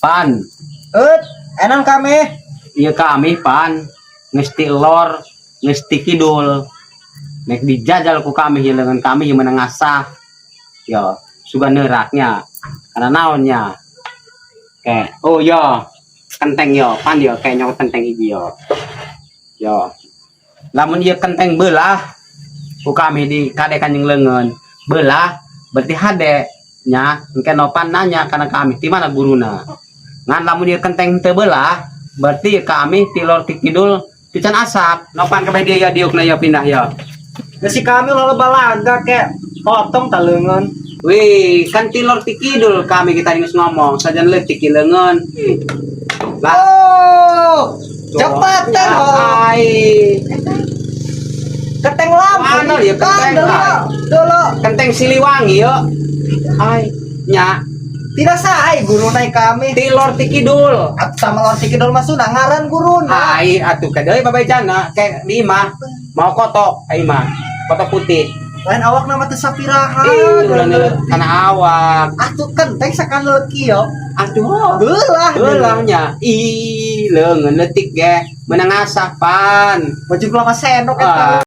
Pan. Et, enan kami. Iya kami pan geus ti lor, geus ti kidul. Nek dijajal ku kami hileungan kami yang menang ngasah. Yo, suga neuraknya. Karena naonnya? Kayak, oh yo, kenteng yo, pan yo, kayak nyok kenteng hiji yo. Yo. Lamun ieu kenteng belah ku kami di kade kanjeng leungeun. Belah berarti hade nya engke nopan nanya karena kami di mana guruna. Ngan lamun ieu kenteng teu belah berarti kami ti lor ti kidul ti can asap. Nopan kabeh dia ya diukna ya pindah ya. Geus si kami lalu balaga kek potong ta leungeun. Wih, kan ti lor ti kidul kami kita geus ngomong sajan leutik ki leungeun. Lah, Oh, cepatan oh. Ai. Keteng lampu. Mana ya kenteng? Dulu, dulu. Kenteng Siliwangi yo. Ai, nya. Tidak sah ai guru naik kami. Ti lor ti kidul. At sama lor ti kidul masuna ngaran guruna. Ai, atuh kadeui babajana kayak di imah mau kotok ai mah. Kotok putih. Lain awak nama teu sapiraha. Ih, ulah kana awak. Atuh kenteng sakana kieu. Aduh. Belah. Belahnya. Ih, leungeun leutik ge. Menang asah pan. Baju lama sendok eta. Ah.